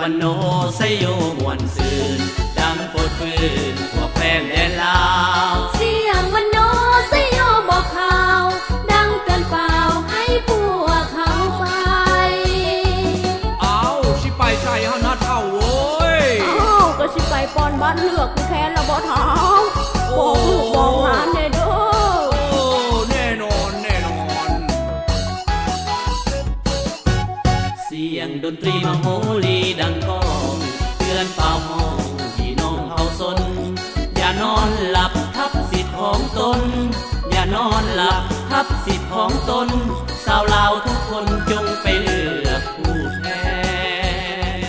ມະໂນໄຊໂຍມ່ວນຊື່ນ ດັງຟົດຟື້ນທົ່ວແຄວ້ນແດນລາວ. ສຽງມະໂນໄຊໂຍບອກຂ່າວ ດັງເຕືອນປ່າວໃຫ້ພວກເຮົາໄປ. ອ້າວ ຊິໄປໃສຫັ້ນນະເຖົ້າເອີຍ? ອ້າວ ກໍຊິໄປປ່ອນບ້ານເລືອກຜູ້ແທນລະບໍ່ເຖົ້າ? ໂອ້ ບອກລູກບອກຫຼານແດ່ເດີ. ໂອ້ ແນ່ນອນ ແນ່ນອນ. ສຽງດົນຕຣີມະໂຫຣີດັງກ້ອງ ເຕືອນປ່າວຮ້ອງພີ່ນ້ອງເຜົ່າຊົນ ຢ່ານອນຫຼັບທັບສິດຂອງຕົນ ຢ່ານອນຫຼັບທັບສິດຂອງຕົນ ຊາວລາວທຸກຄົນຈົ່ງໄປເລືອກຜູ້ແທນ.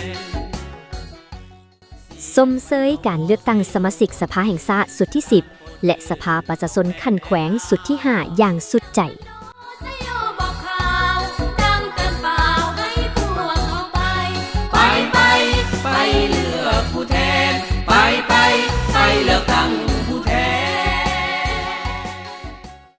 ຊົມເຊີຍການເລືອກຕັ້ງສະມາຊິກສະພາແຫ່ງຊາດຊຸດທີສິບ ແລະ ສະພາປະຊາຊົນຂັ້ນແຂວງຊຸດທີຫ້າຢ່າງສຸດໃຈ.